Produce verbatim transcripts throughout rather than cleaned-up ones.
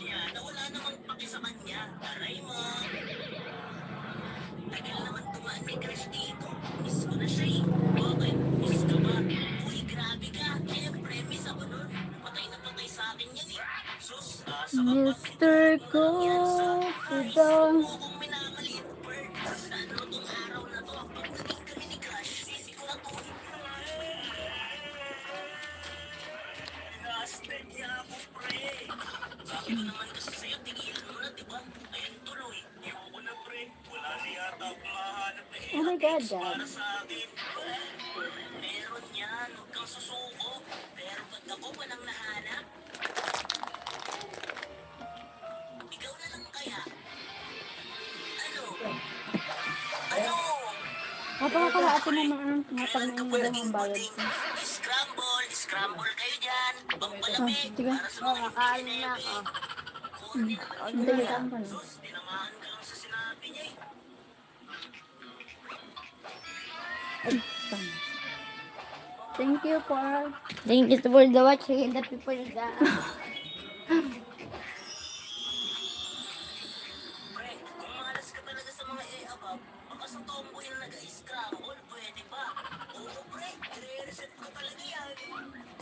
niya na wala namang paki sa kanya. Aray mo! Tagal naman tumaan ni crush dito. Miss ko na siya eh. Bakit? Miss ka ba? Uy, grabe ka. Siyempre, miss ako nun. Patay na patay sa akin yan eh. Sus, ah, sa Mister Coffee daw. Kung minamaliit, Bert. Sus, ano tong araw na to? Pag naging kami ni crush, sisi ko na to. Pinasted niya ako, pre. Sabi ko naman kasi sa'yo, tigilan mo na, di ba? Ayan tuloy. Ayoko na, pre. Wala na yata akong mahanap na Oh my God, ex Dad. Para sa akin. Meron yan. Huwag kang susuko. Pero pag ako, walang nahanap. Ikaw na lang kaya? Ano? Ano? Napakakalaati na mga, mga Kailan ka pa pagnain naging ang bayad puting? Ko. Scramble, scramble kayo dyan. Pampalami. Oh, sige. Para sa mga hindi na ako. Kunin naman. Ang dalitan ko na. Sus, tinamaan ka lang sa sinabi niya eh. Ay, tama. Thank you for Thank you for the watching and the people that Pre, kung malas ka talaga sa mga e-abab, baka sa tomboy na nag-i-scramble, pwede pa. Oo, pre, i-reset ko talaga yan.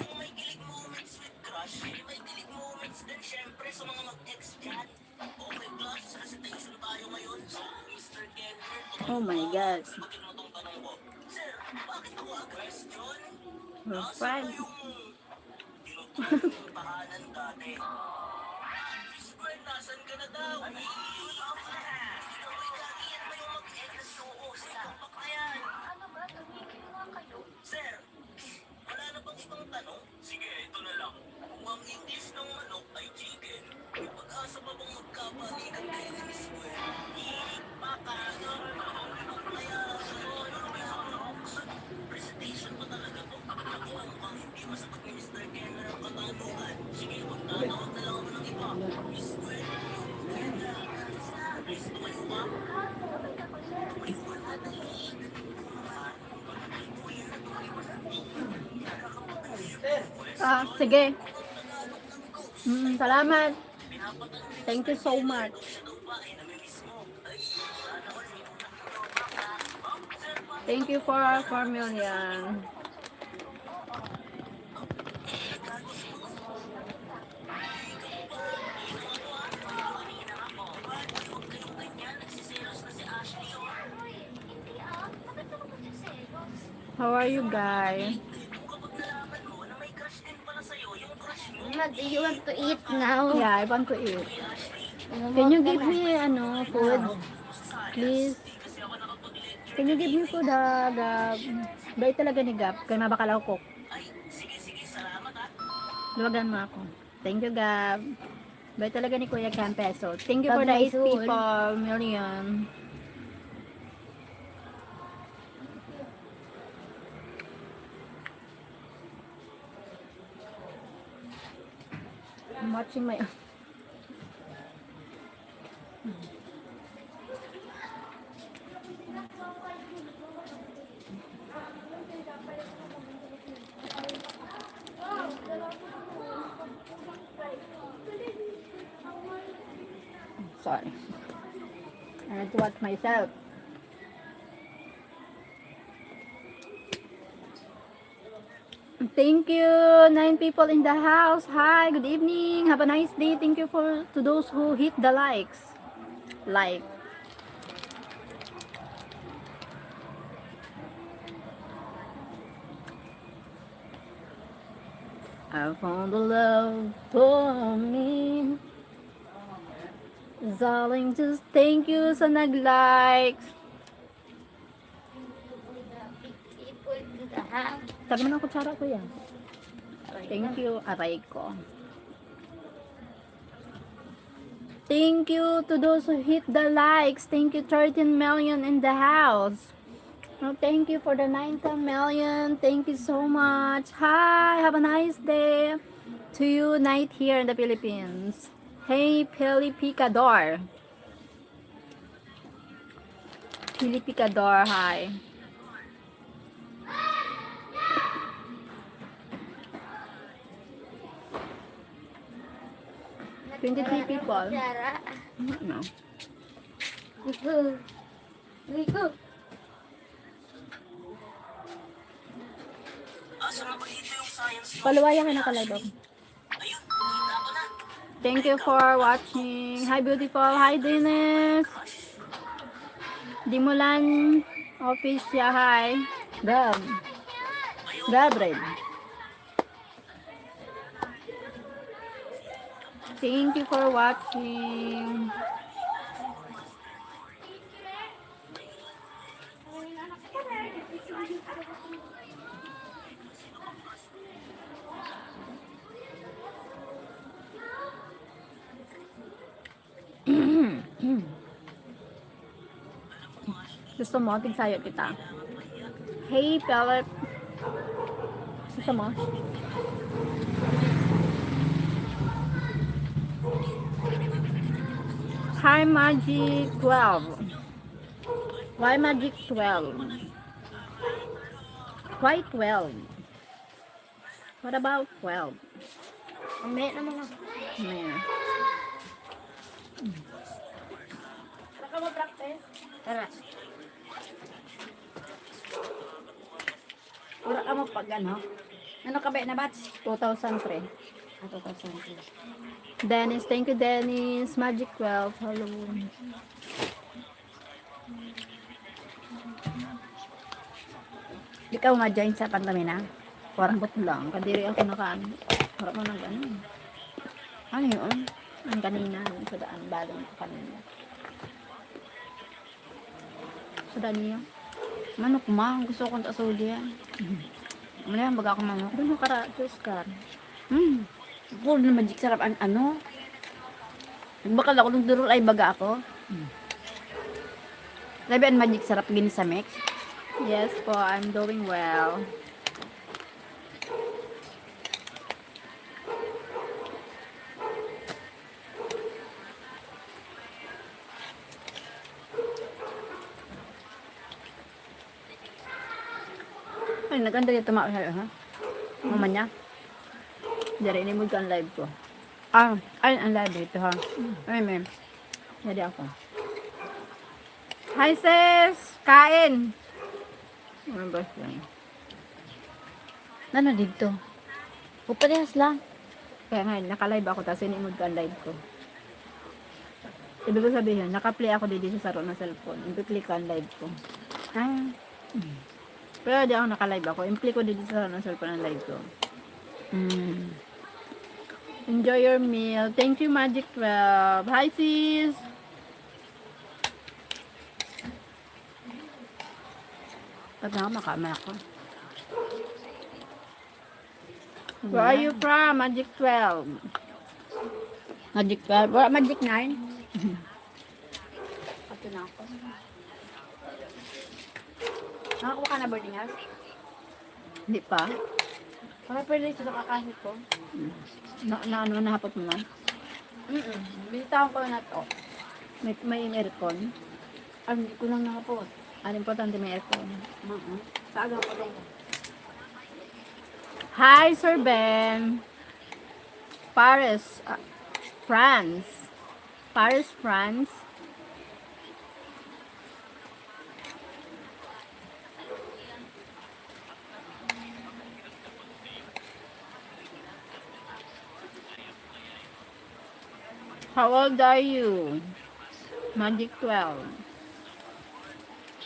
Kung may kilig moments with crush, may kilig moments din syempre sa mga mag-ex dyan. Okay, class, recitation tayo ngayon. So, Mister Kevin, Oh my God. Sagutin mo tong tanong ko. Sir, bakit ako aggressed yun? We're Nasaan friends. na yung Tinutuloy kong tahanan dati. Square, nasan ka na daw? Ay, ikaw ay kagiyan mo yung mag-ex. Oo, sila. Bakla yan. Ano ba? Tumigil nga kayo. Sir, wala na bang ibang tanong? Sige, ito na lang. Kung ang English ng manok ay chicken, may pag-asa pa bang magkabalikan kayo ni Miss Gwen? Baka, ano ba kaya, ano ba yung presentation pa talaga to? Ako, ang mukhang hindi masagot ni Mister Kenner ang katanungan. Sige, magtatawag na lang ako ng iba. Miss Gwen, Gwen, gusto kayo ba? Tumayo ka na, dali. Ah, sige. Mm, salamat. Thank you so much. Thank you for four million. How are you guys? What do you want to eat now? Yeah, I want to eat. Can you give me, ano, food? Please. Can you give me food, ha, Gab? Bait talaga ni Gab. Kaya mabakalaw ko. Luwagan mo ako. Thank you, Gab. Bait talaga ni Kuya Gab Peso. Thank you for the eight people million. I'm watching my Sorry. I had to watch myself. Thank you. Nine people in the house. Hi, good evening. Have a nice day. Thank you for to those who hit the likes. Like. I found the love for me. Darling, just thank you sa nag-like. Taga mo ng kutsara, kuya. Thank you, aray ko. Thank you to those who hit the likes. Thank you, thirteen million in the house. Oh, thank you for the nineteen million. Thank you so much. Hi, have a nice day to you night here in the Philippines. Hey, Pelipicador. Pelipicador, hi. Twenty-three people. Tiara. No. Ito. Ito. Paluwaya ka na ka live ako. Thank you for watching. Hi, beautiful. Hi, Dennis. Dimulan Official. Hi. Gab. Gabriel. Thank you for watching. Gusto mo, tigsayo kita. Hey, Philip. Gusto mo? Hi, Magic twelve. Why Magic twelve? Why twelve? What about twelve? Mamaya naman ako. Mamaya. Saka mo practice? Tara. Wala ka mo pag ano? Ano ka ba na batch? Two thousand three. Ah, two thousand three. Dennis, thank you, Dennis. Magic twelve, hello. Ikaw nga join sa pantamina? Wala. Ambot lang. Kadiri ako nakaan. Wala mo nag ano. Ano yun? Ang kanina, yung sa daan, bago yung kanina. Sa daan niyo? Manok ma, gusto kong tasuli yan. Ano yan, baga ako manok. Doon yung kara, Diyos ka. Hmm. Full na magic sarap ang ano. Nagbakal ako nung durul ay baga ako. Hmm. Sabi ang magic sarap gini sa mix. Yes po, I'm doing well. Ay, naganda yung tumaon sa'yo, ha? Mama niya. Dari ni mo ang live ko. Ah, ay, ang live dito, ha? Ay, may. Yari ako. Hi, sis! Kain! Ano ba yan? Ano dito? O, parehas lang. Kaya nga, naka-live ako, tapos inimod ko ang live ko. Ibig ko sabihin, naka-play ako dito sa saro na cellphone. Ipi-play ko ang live ko. Ah. Pero di ako naka-live ako. I-play ko dito sa saro na cellphone ang live ko. Mm. Enjoy your meal. Thank you, Magic twelve. Hi, sis! Pag ako, makain ako. Where are you from, Magic twelve? Magic twelve? Wala, Magic nine. Ito na ako. Nakakuha ka na boarding house? Hindi pa. Para pwede sa kakain ko. Na, na ano, nahapot mo na? Mm-mm. Binitawan ko na to. May, may aircon? Ah, hindi ko lang nahapot. Ang importante may aircon. Mm-mm. Sa aga ko lang. Hi, Sir Ben. Paris, ah, France. Paris, France. How old are you? Magic twelve.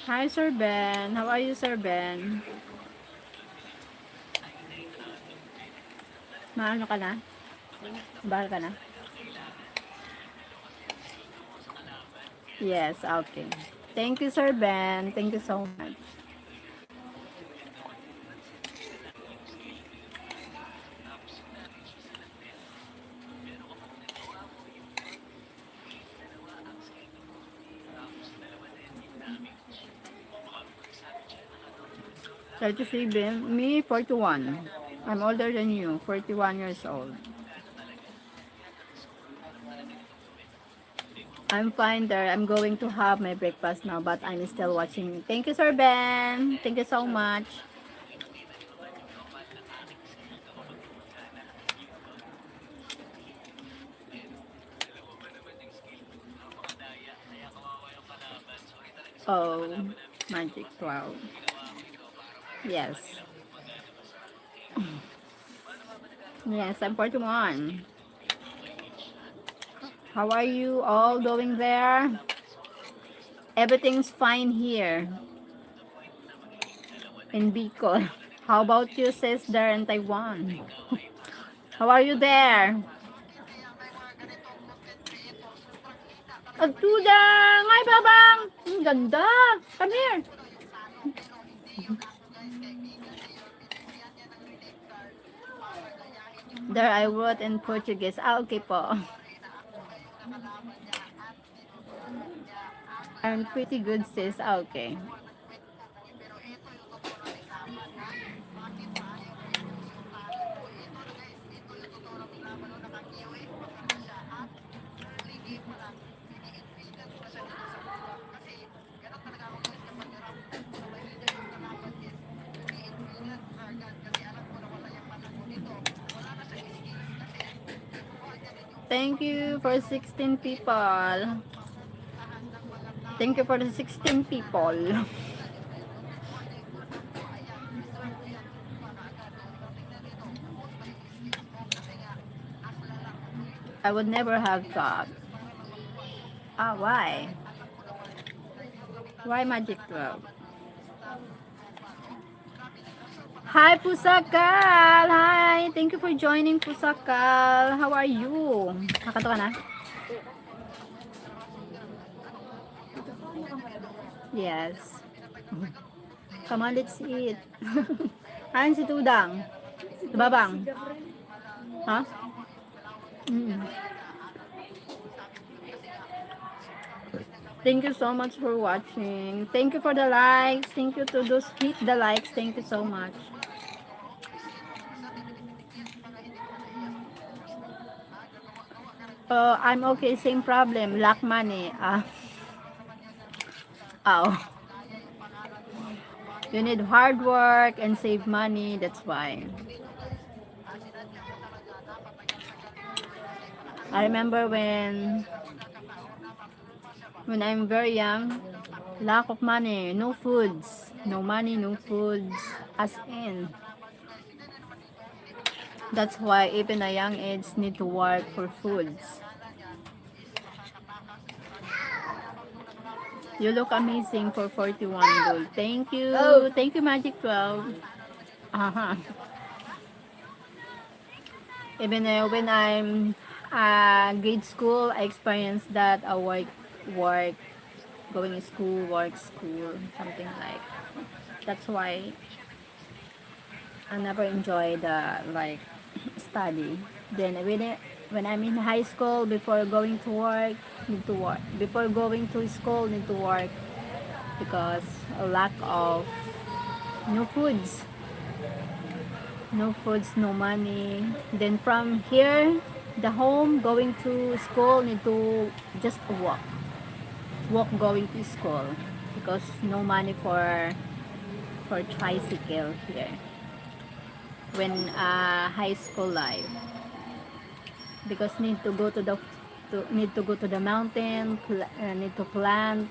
Hi, Sir Ben. How are you, Sir Ben? Maano ka na? Bahal ka na? Yes, okay. Thank you, Sir Ben. Thank you so much. Thirty-seven, me forty-one. I'm older than you, forty-one years old. I'm fine there. I'm going to have my breakfast now, but I'm still watching. Thank you, Sir Ben. Thank you so much. Oh, Magic twelve. Yes. Yes, I'm forty-one. How are you all doing there? Everything's fine here in Bicol. How about you, sister, in Taiwan? How are you there? Agtudang! Ay, babang! Ang ganda! Come here! There, I wrote in Portuguese. Ah, okay po. I'm pretty good, sis. Ah, okay. Thank you for sixteen people. Thank you for the sixteen people. I would never have thought. Ah, why? Why Magic twelve? Hi, Pusakal! Hi! Thank you for joining, Pusakal. How are you? Nakato ka na? Yes. Come on, let's eat. Ayan si Tudang. Babang. Ha? Mm. Thank you so much for watching. Thank you for the likes. Thank you to those hit the likes. Thank you so much. Oh, I'm okay. Same problem. Lack money. Ah. Oh. You need hard work and save money. That's why. I remember when, when I'm very young, lack of money, no foods, no money, no foods, as in. That's why even a young age need to work for foods. You look amazing for forty-one gold. Thank you. Oh. Thank you, Magic twelve. Uh-huh. Even uh, when I'm uh, grade school, I experienced that a work, work, going to school, work, school, something like. That's why I never enjoy the, like, study. Then when I, when I'm in high school, before going to work, need to work. Before going to school, need to work because a lack of no foods. No foods, no money. Then from here, the home, going to school, need to just walk. Walk going to school because no money for for tricycle here when uh, high school life, because need to go to the to, need to go to the mountain, pl- uh, need to plant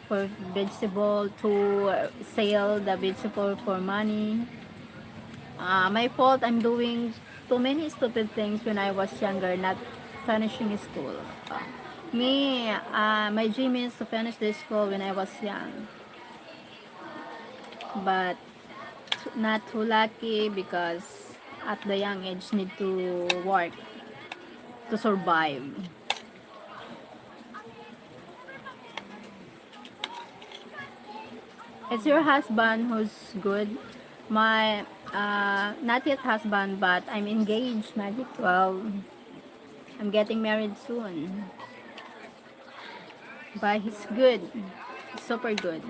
for vegetable, to uh, sell the vegetable for money. Uh, my fault, I'm doing too many stupid things when I was younger, not finishing school. Uh, me, uh, my dream is to finish the school when I was young. But not too lucky because at the young age need to work to survive. It's your husband who's good. My uh, not yet husband, but I'm engaged, Magic twelve. I'm getting married soon. But he's good. Super good.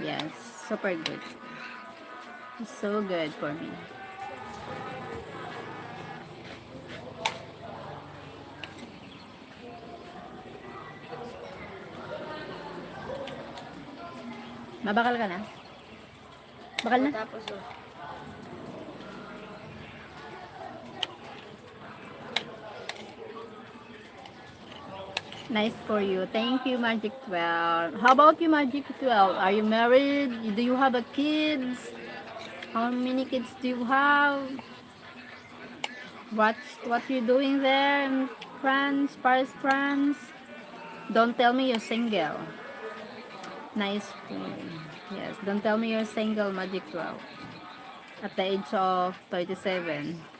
Yes, super good. It's so good for me. Mabakal ka na? Bakal na? Tapos, oh. Nice for you. Thank you, Magic twelve. How about you, Magic twelve? Are you married? Do you have a kids? How many kids do you have? What what you doing there in France, Paris, France? Don't tell me you're single. Nice for you. Yes, don't tell me you're single, Magic twelve. At the age of thirty-seven.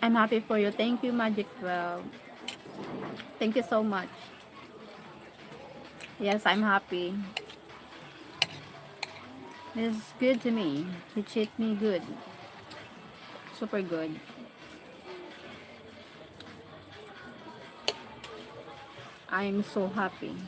I'm happy for you. Thank you, Magic twelve. Thank you so much. Yes, I'm happy. This is good to me. He treat me good. Super good. I'm so happy.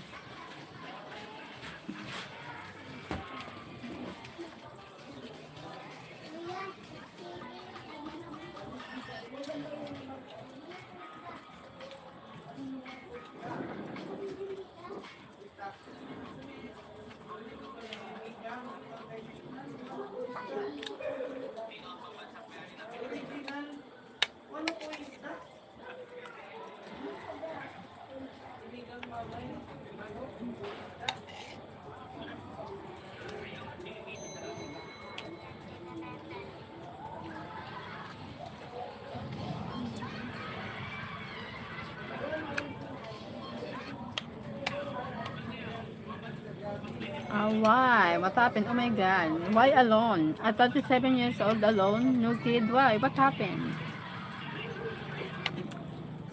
Ah, why? What happened? Oh my God. Why alone? At thirty-seven years old alone? No kid? Why? What happened?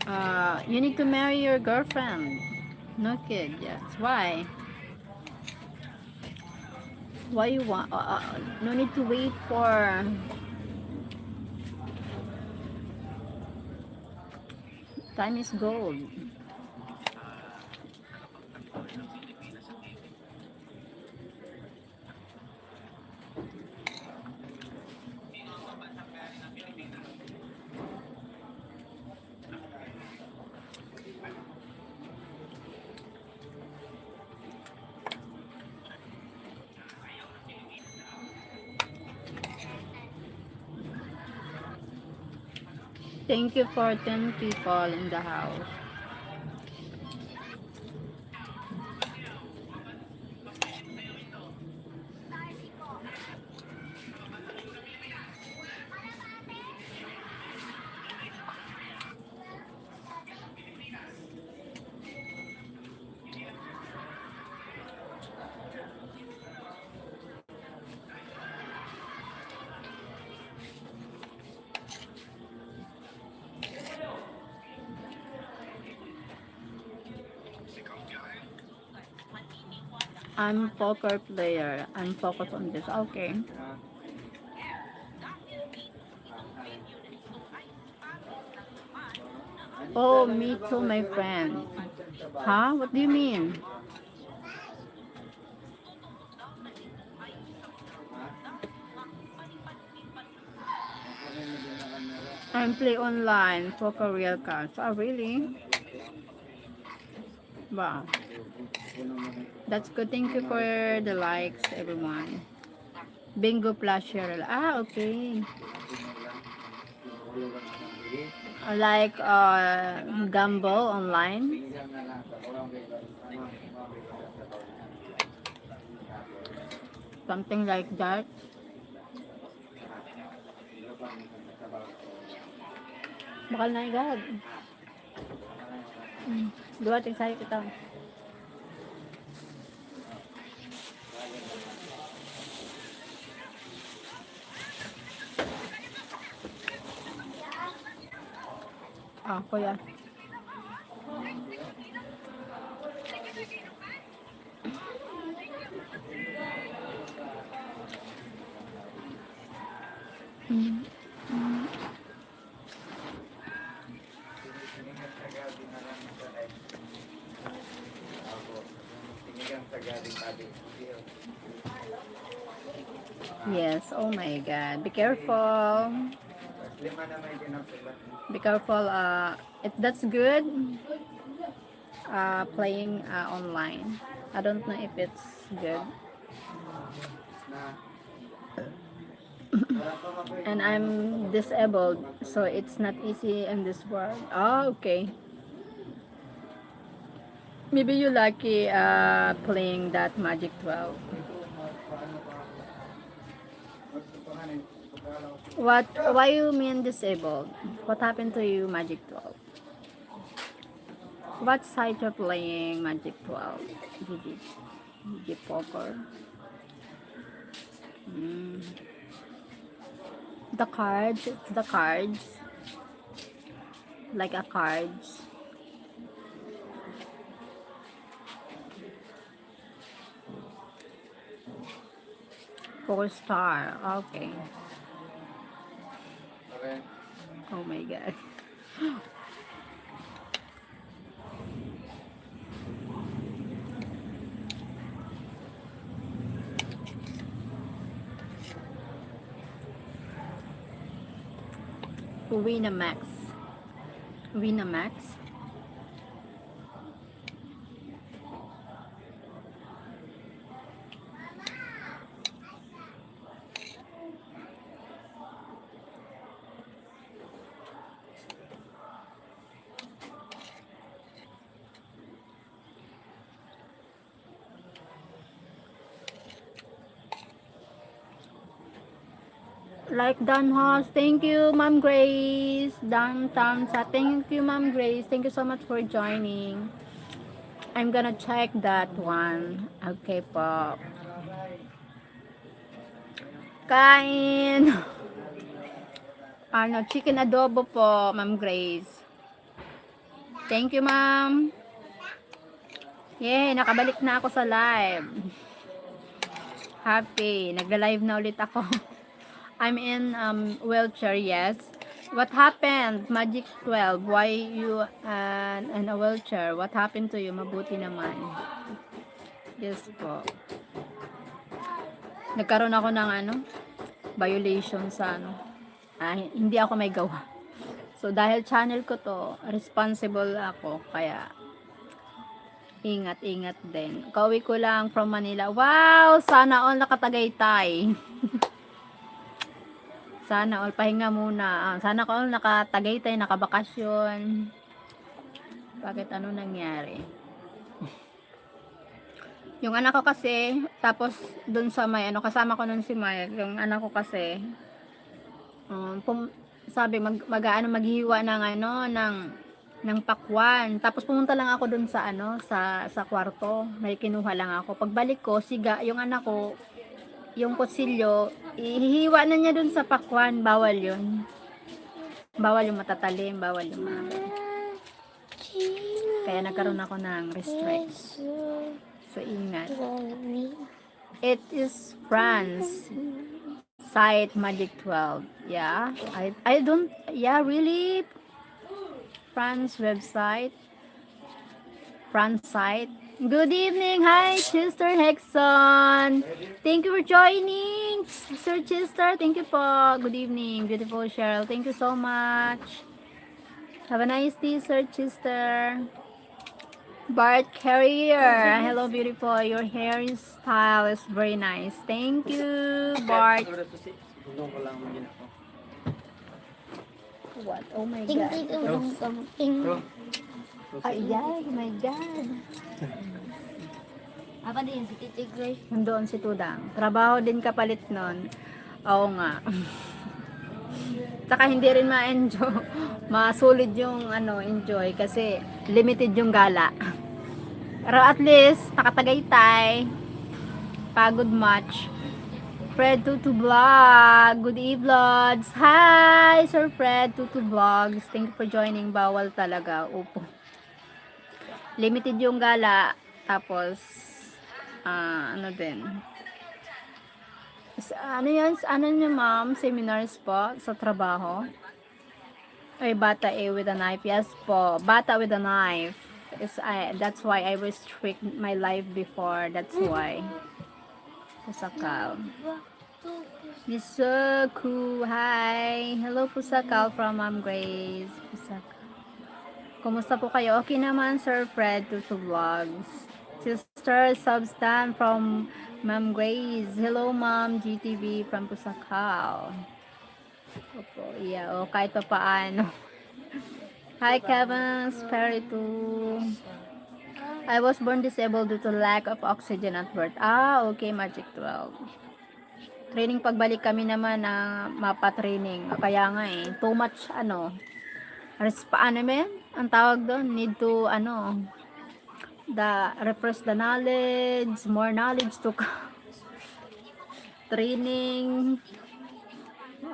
Uh, you need to marry your girlfriend. No kid, yes. Why? Why you want? Uh, uh, no need to wait for. Time is gold. Thank you for ten people in the house. I'm poker player. I'm focused on this. Okay. Oh, me too, my friend. Huh? What do you mean? I'm play online for career cards. Oh, really? Wow. That's good. Thank you for the likes, everyone. Bingo Plus Cheryl. Ah, okay. Like, uh, gamble online. Something like that. Bakal na igad. Hmm. Duwa ting sayo kita. Ah, kuya. Mm. Mm. Yes, oh my God. Be careful. Be careful, uh, if that's good. uh, playing uh, online. I don't know if it's good. And I'm disabled, so it's not easy in this world. Ah, okay. Maybe you lucky uh, playing that Magic twelve. What? Why you mean disabled? What happened to you, Magic twelve? What site you're playing, Magic twelve? G G, G G Poker. Mm. The cards, it's the cards. Like a cards. Four star. Okay. Okay. Oh my God. Winamax. Winamax. Like Danhas, thank you, Ma'am Grace. Dan Tamsa, thank you, Ma'am Grace. Thank you so much for joining. I'm gonna check that one. Okay po. Kain. Ano, chicken adobo po, Ma'am Grace. Thank you, ma'am. Yay, nakabalik na ako sa live. Happy. Nagla-live na ulit ako. I'm in um, wheelchair, yes. What happened, Magic twelve? Why you uh, in a wheelchair? What happened to you? Mabuti naman. Yes po. Nagkaroon ako ng ano, violation sa ano. Ah, hindi ako may gawa. So, dahil channel ko to, responsible ako. Kaya, ingat-ingat din. Kauwi ko lang from Manila. Wow! Sana all nakatagaytay. Sana all pahinga muna. Ah, sana all nakatagaytay, nakabakasyon. Bakit ano nangyari? Yung anak ko kasi, tapos dun sa may ano, kasama ko nun si Mike, yung anak ko kasi, um, pum- sabi, mag, mag, ano, maghihiwa ng ano, ng, ng pakwan. Tapos pumunta lang ako dun sa ano, sa, sa kwarto. May kinuha lang ako. Pagbalik ko, siga, yung anak ko, yung kutsilyo, ihihiwa na niya dun sa pakwan. Bawal yun. Bawal yung matatalim, bawal yung mga... Kaya nagkaroon ako ng restrict. So, ingat. It is France site Magic twelve. Yeah. I I don't yeah, really France website. France site. Good evening. Hi, Sister Hexon. Thank you for joining, Sir Chester. Thank you po. Good evening, beautiful Cheryl. Thank you so much. Have a nice day, Sir Chester. Bart Carrier. Hello, beautiful. Your hairstyle is very nice. Thank you, Bart. What? Oh my God. Ting, ting, ting, ting, ting. Ay, ay, oh my God. Apa din si Titi Grace? Nandoon si Tudang. Trabaho din kapalit nun. Oo nga. Tsaka hindi rin ma-enjoy, masulid yung ano, enjoy kasi limited yung gala. Pero at least, nakatagaytay. Pagod match. Fred Tutu Vlog. Good evening, Lods. Hi, Sir Fred Tutu Vlogs. Thank you for joining. Bawal talaga. Upo. Limited yung gala. Tapos, ah, ano din. Sa, ano yan? Sa, ano niya, ma'am? Seminars po sa trabaho? Ay, bata eh with a knife. Yes po. Bata with a knife. Is, I, that's why I restrict my life before. That's why. Pusakal. Miss Soku, hi. Hello, Pusakal from Ma'am Grace. Pusakal. Kumusta po kayo? Okay naman, Sir Fred, Tutu Vlogs. Sister Substan from Ma'am Grace. Hello, Ma'am G T V from Pusakaw. Opo, yeah, o, kahit pa paano. Hi, Kevin Spiritu. I was born disabled due to lack of oxygen at birth. Ah, okay, Magic twelve. Training pagbalik kami naman na mapa-training. Kaya nga eh, too much, ano, resp-, ano ba yan? Ang tawag doon, need to, ano, the, refresh the knowledge, more knowledge to come. Training.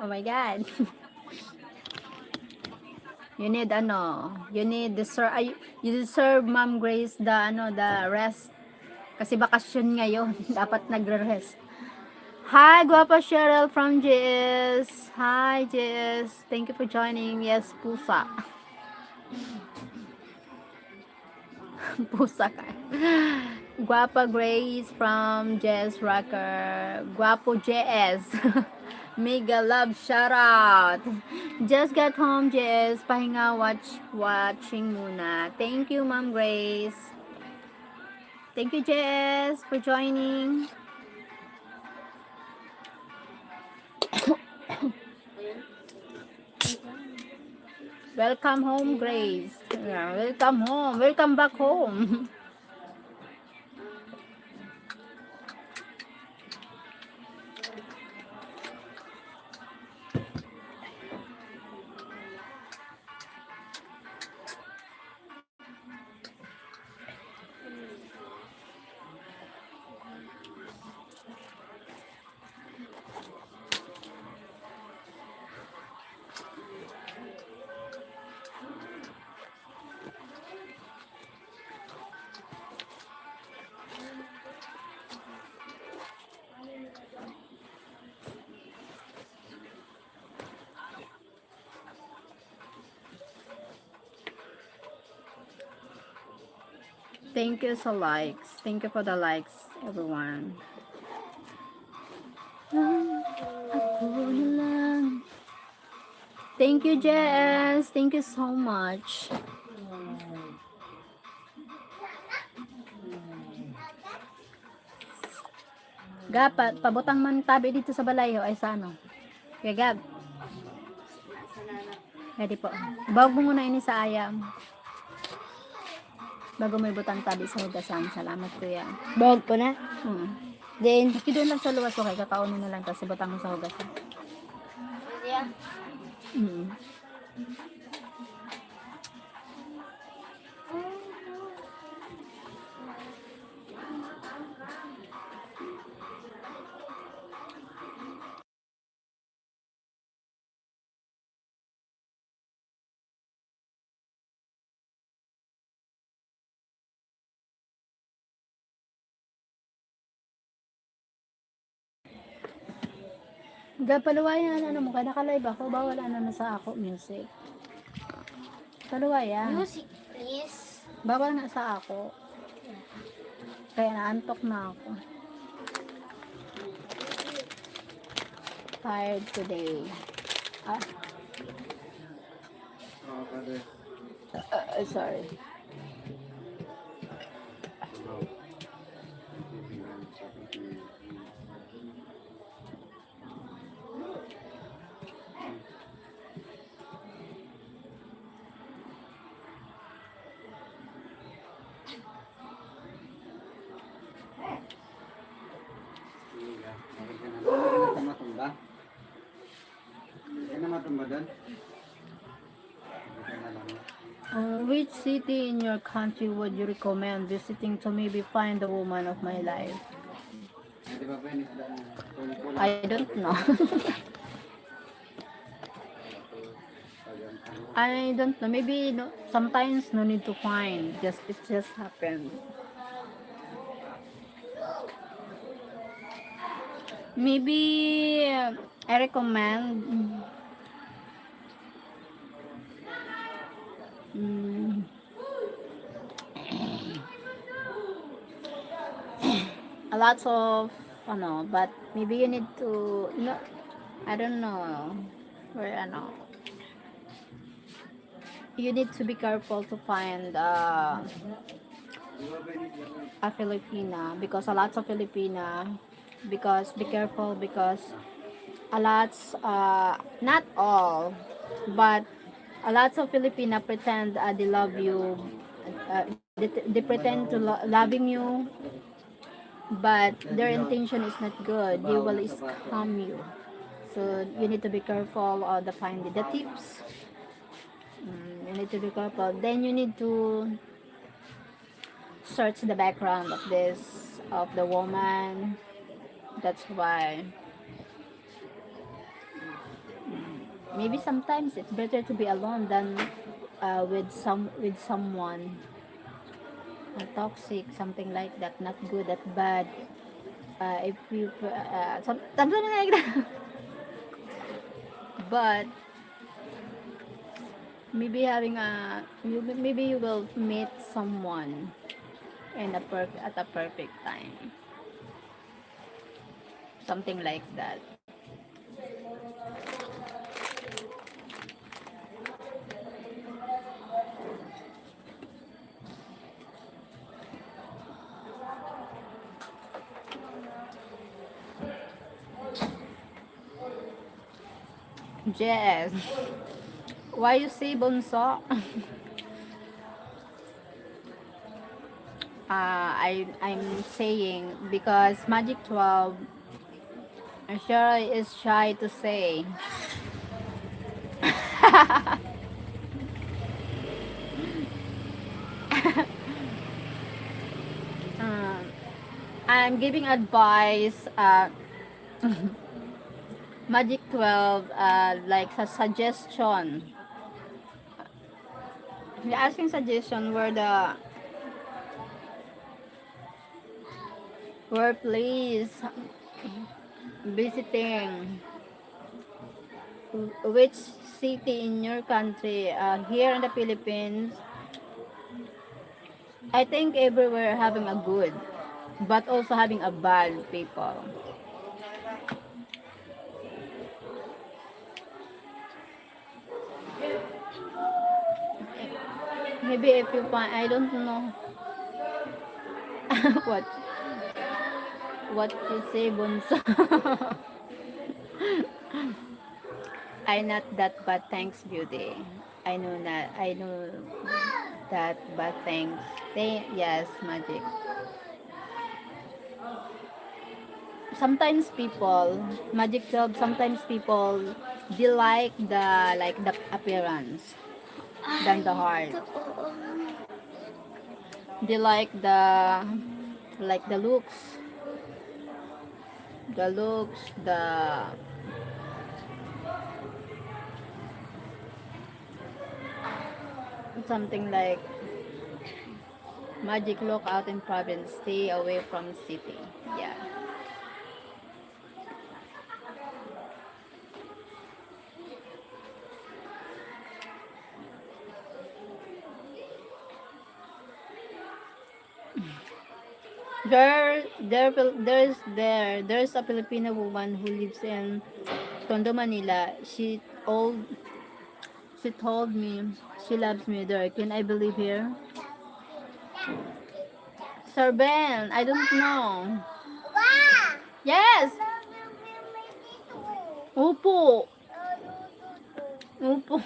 Oh my God. You need, ano, you need deserve, ay, you deserve, Ma'am Grace, the, ano, the rest. Kasi bakasyon ngayon, dapat nagre-rest. Hi, Guapa Cheryl from J S. Hi, J S. Thank you for joining. Yes, pusa. Pusa ka. Guapa Grace from J S Rocker. Guapo J S. Mega love shout out. Just got home, J S. Pahinga, watch, watching muna. Thank you, Ma'am Grace. Thank you, J S, for joining. Welcome home, Grace. Yeah, welcome home. Welcome back home. Thank you sa likes. Thank you for the likes, everyone. Ah, ako na lang. Thank you, J S. Thank you so much. Gab, pa-, pabutang man tabi dito sa balay, ho, ay sa ano? Kuya Gab. Pwede po. Ibawag mo muna ini sa ayam. Bago mo ibutang tabi sa hugasan. Salamat, Kuya. Bawag ko na. Hmm. Then, maski doon lang sa luwas, okay. Kakaunin na lang, tapos ibutang mo sa hugasan. Yeah. Mm. Gab, paluwayan, ano mo, kaya naka-live ako, bawal ano na sa ako, music. Paluwayan. Music, please. Bawal nga sa ako. Kaya naantok na ako. Tired today. Ah. Ah, sorry. Uh, which city in your country would you recommend visiting to maybe find the woman of my life? I don't know. I don't know. Maybe no, sometimes no need to find. Just, it just happened. Maybe, uh, I recommend, mm, a lot of, ano, but maybe you need to, you know, I don't know, where, ano, you need to be careful to find uh, a Filipina, because a lot of Filipina, because be careful, because a lot, uh, not all, but a lot of Filipina pretend uh, they love you, uh, they, they pretend to lo- loving you, but their intention is not good. They will scam you. So you need to be careful on the finding the tips. Mm, you need to be careful. Then you need to search the background of this, of the woman. That's why maybe sometimes it's better to be alone than uh, with some with someone uh, toxic, something like that, not good, that bad. Uh, if you uh, some, something like that. But maybe having a you, maybe you will meet someone in a perf- at a perfect time, something like that. Jess, why you say bunso? Uh, I I'm saying because Magic twelve, Cheryl is shy to say. Um, I'm giving advice, uh, Magic twelve, uh, like sa suggestion. You're asking suggestion where the where place visiting, which city in your country, uh, here in the Philippines. I think everywhere having a good, but also having a bad people. Maybe if you find, I don't know. What? What you say, Bunso? I not that bad, thanks, beauty. I know that, I know that bad, thanks. Thank, yes, Magic. Sometimes people, Magic twelve, sometimes people, they like the, like, the appearance than the heart. They like the, like, the looks. The looks, the something like Magic, look out in province, stay away from city. Yeah. There, there, there's there, there's a Filipino woman who lives in Tondo, Manila. She old, she told me she loves me there. Can I believe her? Sir Ben, I don't know. Yes. Opo. Opo.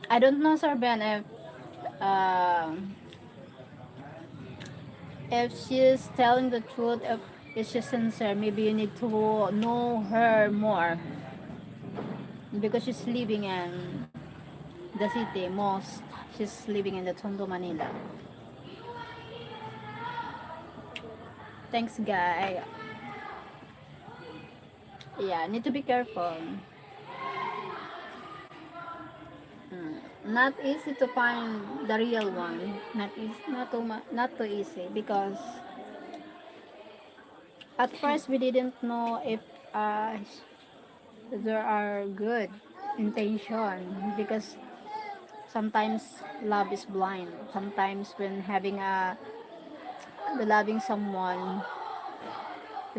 I don't know, Sir Ben, if uh, if she's telling the truth, if is she sincere. Maybe you need to know her more because she's living in the city most. She's living in the Tondo, Manila. Thanks, guy. Yeah, need to be careful. Mm, not easy to find the real one. Not easy, not too, not too easy because at first we didn't know if uh, there are good intention because sometimes love is blind. Sometimes when having a loving someone,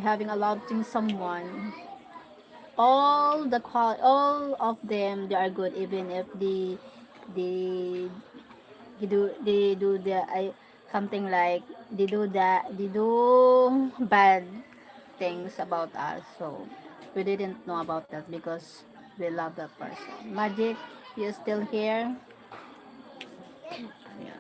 having a loving someone, all the qual-, all of them, they are good, even if they, they, they do, they do the, I, something like they do that, they do bad things about us. So we didn't know about that because we love that person. Magic, you still here? Yeah.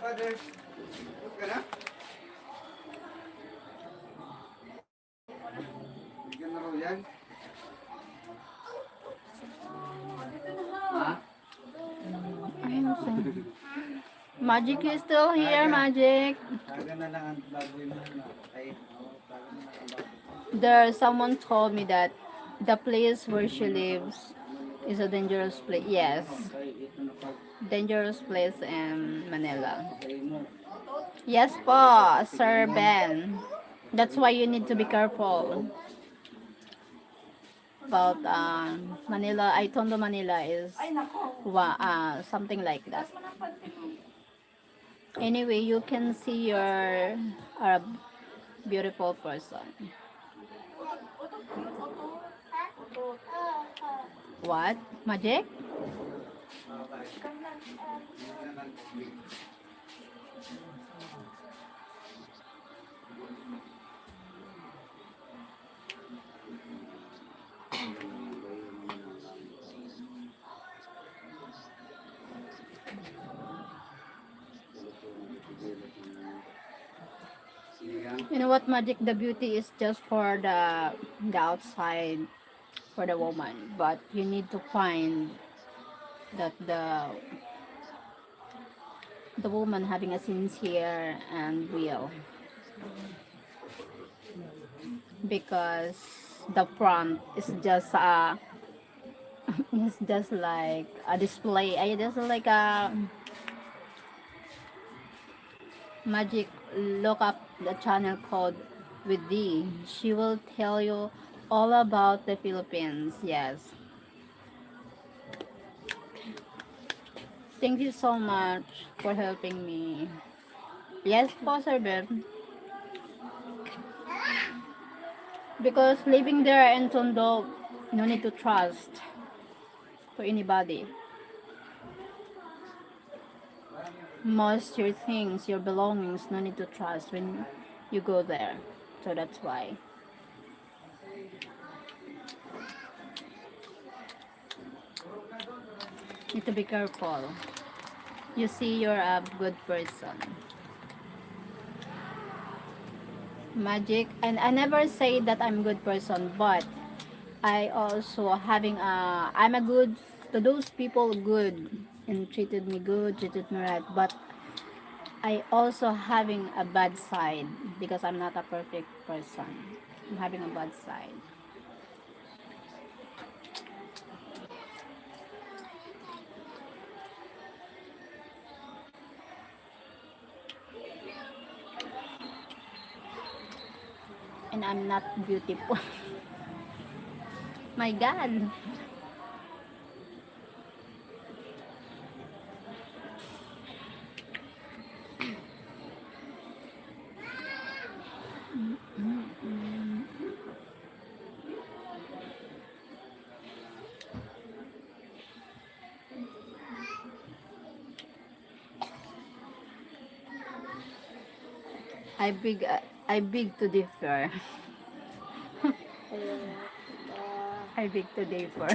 Father, ka na? Bigyan na raw yan. Ha? Magic, you still here, Magic? Taga na lang ang baboy mo, no? Ay, oo, taga na lang ang baboy. There, someone told me that the place where she lives is a dangerous place. Yes. Dangerous place in Manila. Yes po, Sir Ben. That's why you need to be careful about, um, Manila. Ay, Tondo, Manila is wa-, uh, something like that. Anyway, you can see your, uh, beautiful person. What? Magic? You know what, Magic? The beauty is just for the, the outside, for the woman, but you need to find that the, the woman having a sincere and real, because the front is just a, it's just like a display. Ay, just like a Magic, look up the channel called With D. She will tell you all about the Philippines. Yes. Thank you so much for helping me. Yes po, Sir Ben. Because living there in Tondo, no need to trust to anybody. Most your things, your belongings, no need to trust when you go there. So that's why. Need to be careful. You see, you're a good person. Magic, and I never say that I'm good person, but I also having a, I'm a good to those people good and treated me good, treated me right, but I also having a bad side because I'm not a perfect person. I'm having a bad side. And I'm not beautiful. My God. I beg, I beg to differ. I beg to differ.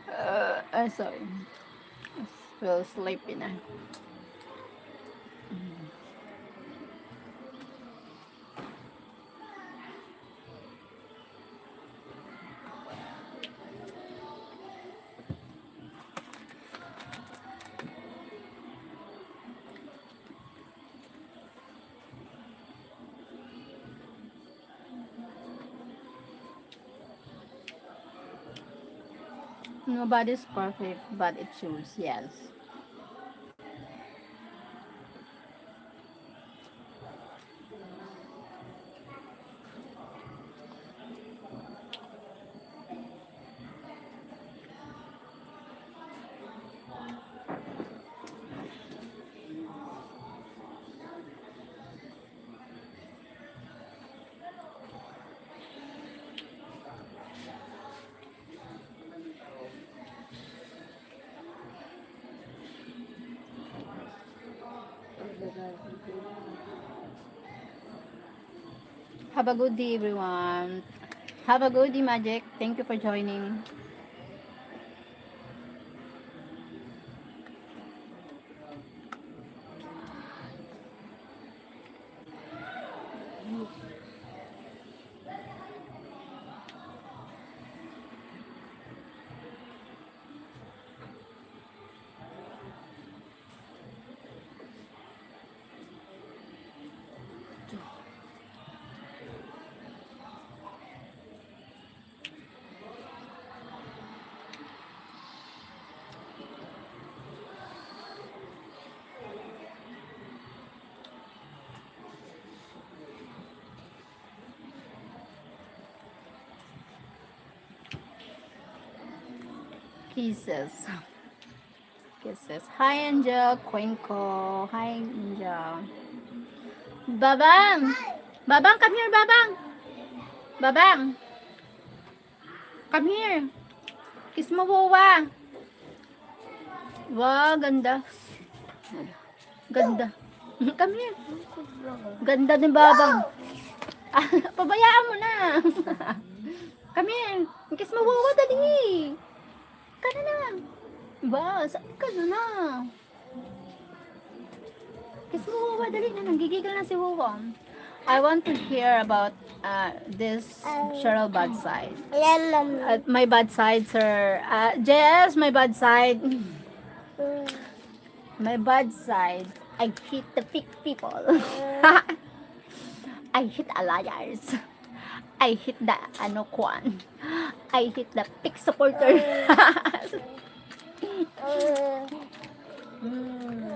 Uh, ah, sorry. Feel sleepy na. Nobody's perfect, but it shows, yes. Have a good day, everyone. Have a good day, Magic. Thank you for joining. Kisses. Kisses. Hi, Angel. Queen ko. Hi, Angel. Babang! Babang, come here, Babang! Babang! Come here. Kiss mo, Wawa. Wow, ganda. Ganda. Come here. Ganda ni Babang. Ah, pabayaan mo na. Come here. Kiss mo, Wawa, dali. Ka na lang. Ba, saan ka na na? Kiss mo, Wawa, dali na. Nanggigigil na si Wawa. I want to hear about uh, this Cheryl bad side. Uh, my bad side, sir. Uh, J S, my bad side. My bad side. I hate the fake people. I hate a liars. I hate the ano kwan. I hate the fake supporter. Mm.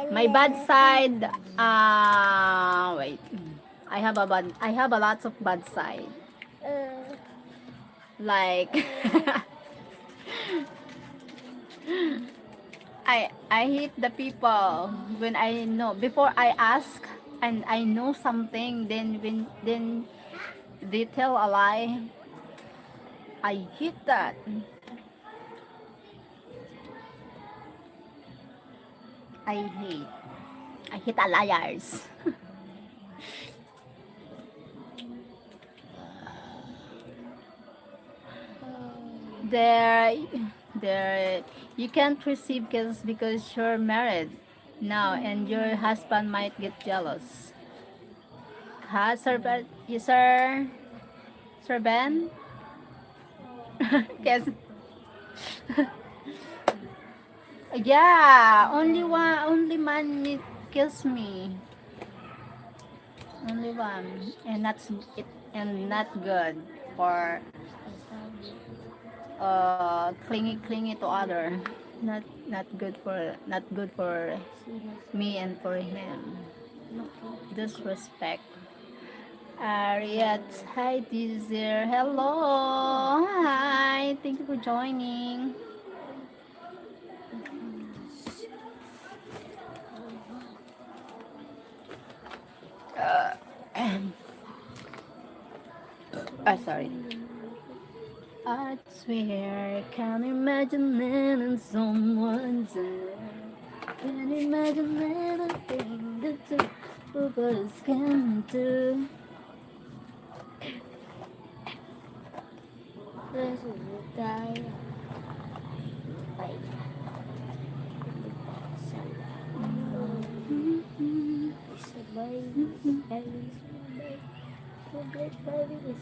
My bad side, ah, wait. I have a bad, I have a lots of bad side. Like, I I hate the people when I know, before I ask and I know something, then when then they tell a lie. I hate that. I hate. I hate a liars. There, there, you can't receive gifts because you're married now and your husband might get jealous. Ha, Sir Ben? Yes, Sir? Sir Ben? Yes. Yeah, only one, only man need kiss me. Only one, and that's it, and not good for uh clingy clingy to other. Not not good for not good for me and for him. Disrespect. Ariat, hi Dizir. Hello. Hi. Thank you for joining. Uh, ah, sorry. I swear, I can't imagine it in someone's Can't imagine anything that two of us can do. Sabay, sabay, sabay, sabay.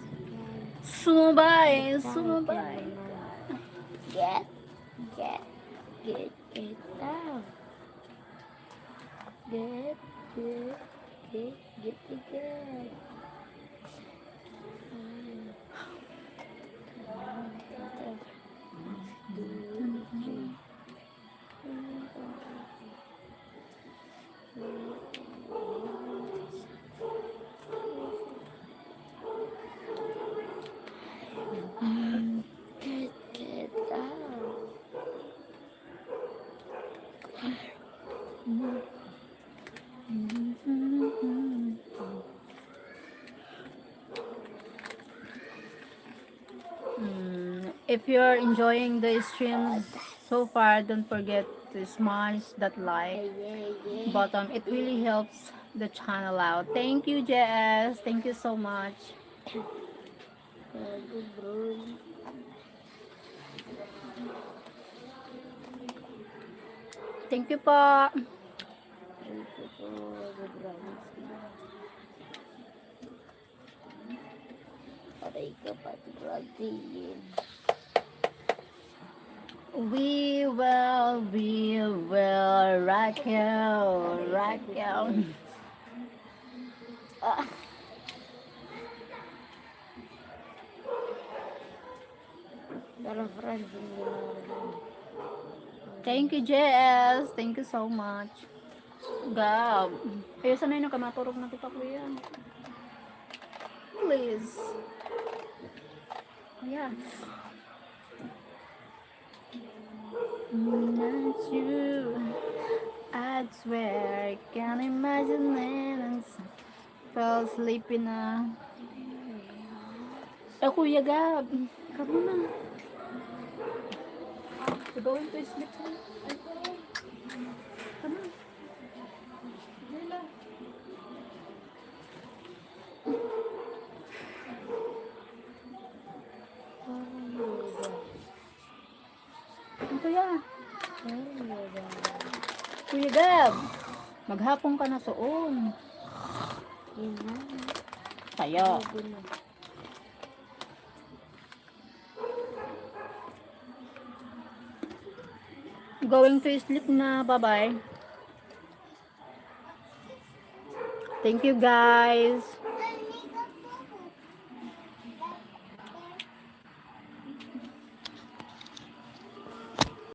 Sumabay, sumabay. Get, get, get, get down. Get, get, get, get, get. If you're enjoying the streams so far, don't forget to smash that like button. It really helps the channel out. Thank you, J S. Thank you so much. Thank you po. Aray ko, pati grabe yun. We will, we will, Raquel, Raquel. Pero friends, hindi na. Thank you, J S. Thank you so much. Gab. Kayo sanay na kamaturog na kita, kuya. Please. Kuya. Not you. I swear, I can't imagine it. And s- fell asleep in a... Eh, Kuya Gab. Come on na. We're going to sleep. Come on. Ano to ya? Kuya Gab, maghapon ka na soon. Yun na. Tayo. Yun na. Going to sleep na. Bye-bye. Thank you, guys.